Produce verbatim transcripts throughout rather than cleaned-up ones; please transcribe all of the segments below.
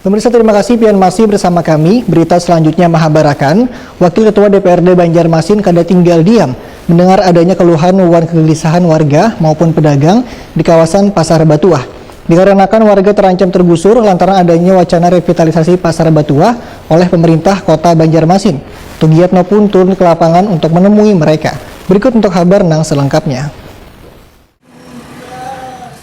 Pemirsa, terima kasih pian masih bersama kami. Berita selanjutnya mahabarakan, Wakil Ketua D P R D Banjarmasin kada tinggal diam mendengar adanya keluhan wan kegelisahan warga maupun pedagang di kawasan Pasar Batuah. Dikarenakan warga terancam tergusur lantaran adanya wacana revitalisasi Pasar Batuah oleh pemerintah Kota Banjarmasin, Tugiatno pun turun ke lapangan untuk menemui mereka. Berikut untuk habar nang selengkapnya.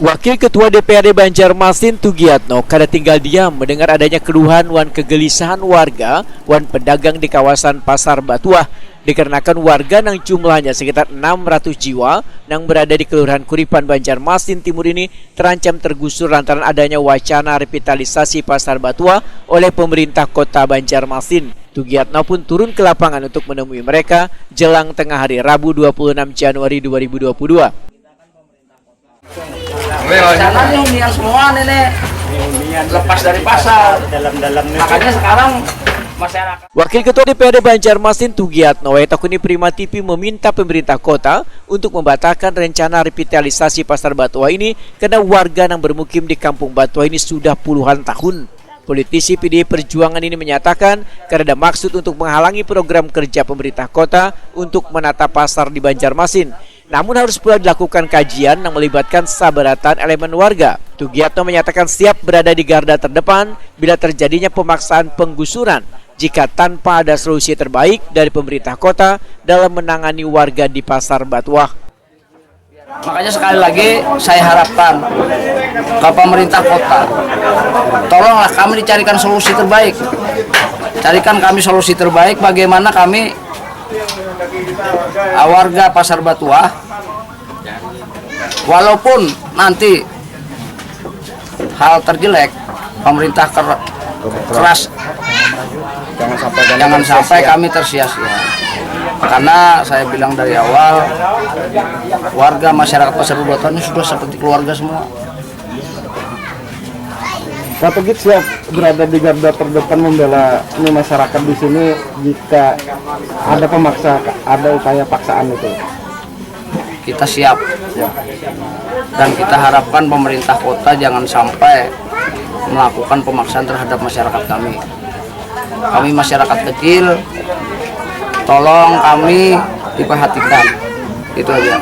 Wakil Ketua D P R D Banjarmasin, Tugiatno, kada tinggal diam mendengar adanya keluhan wan kegelisahan warga wan pedagang di kawasan Pasar Batuah, dikarenakan warga nang jumlahnya sekitar enam ratus jiwa nang berada di Kelurahan Kuripan, Banjarmasin Timur ini terancam tergusur lantaran adanya wacana revitalisasi Pasar Batuah oleh pemerintah Kota Banjarmasin. Tugiatno pun turun ke lapangan untuk menemui mereka jelang tengah hari Rabu, dua puluh enam Januari dua ribu dua puluh dua. Sana nih hunian semua nih, nih. Lepas dari pasar. Dalam-dalam nih. Makanya sekarang masyarakat. Wakil Ketua D P R D Banjarmasin, Tugiatno, wayahe takuni Prima T V, meminta pemerintah kota untuk membatalkan rencana revitalisasi Pasar Batuah ini karena warga yang bermukim di Kampung Batuah ini sudah puluhan tahun. Politisi P D I Perjuangan ini menyatakan kada ada maksud untuk menghalangi program kerja pemerintah kota untuk menata pasar di Banjarmasin. Namun harus pula dilakukan kajian yang melibatkan sabarataan elemen warga. Tugiatno menyatakan siap berada di garda terdepan bila terjadinya pemaksaan penggusuran jika tanpa ada solusi terbaik dari pemerintah kota dalam menangani warga di Pasar Batuah. Makanya sekali lagi saya harapkan ke pemerintah kota, tolonglah kami dicarikan solusi terbaik. Carikan kami solusi terbaik bagaimana kami ah, warga Pasar Batuah, walaupun nanti hal terjelek, pemerintah ker- keras, Jangan sampai kami jangan sampai tersia-sia. Kami tersia-sia. Karena saya bilang dari awal, warga masyarakat Pasar Batuah ini sudah seperti keluarga semua. Pak Tugit siap berada di garda terdepan membela ini masyarakat di sini jika ada pemaksa, ada upaya paksaan itu. Kita siap. Dan kita harapkan pemerintah kota jangan sampai melakukan pemaksaan terhadap masyarakat kami. Kami masyarakat kecil, tolong kami diperhatikan. Itu aja.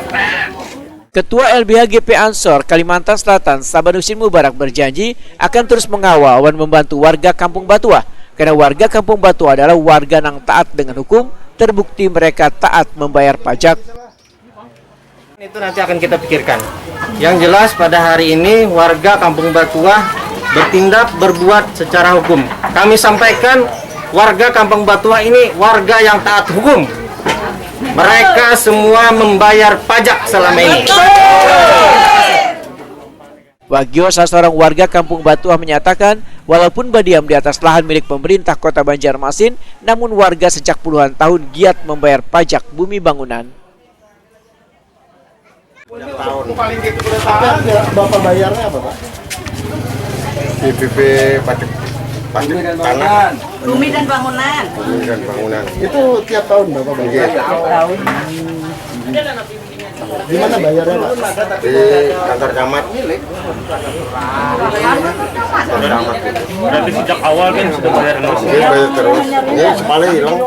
Ketua L B H G P Ansor Kalimantan Selatan, Saban Husin Mubarak, berjanji akan terus mengawal wan membantu warga Kampung Batuah, karena warga Kampung Batuah adalah warga nang taat dengan hukum, terbukti mereka taat membayar pajak. Itu nanti akan kita pikirkan. Yang jelas pada hari ini warga Kampung Batuah bertindak berbuat secara hukum. Kami sampaikan warga Kampung Batuah ini warga yang taat hukum. Mereka semua membayar pajak selama ini. Wagio, salah seorang warga Kampung Batuah, menyatakan walaupun berdiam di atas lahan milik pemerintah Kota Banjarmasin, namun warga sejak puluhan tahun giat membayar pajak bumi bangunan. Bapak bayarnya apa, Pak? P P P pajak pajak tanah Bumi dan bangunan. dan bangunan. Itu tiap tahun Bapak bayar? Tiap tahun. Di mana bayarnya, Pak? Di kantor camat. Kantor camat. Berarti sejak awal kan sudah bayar terus. Ini bayar terus. Ini sekali hilang.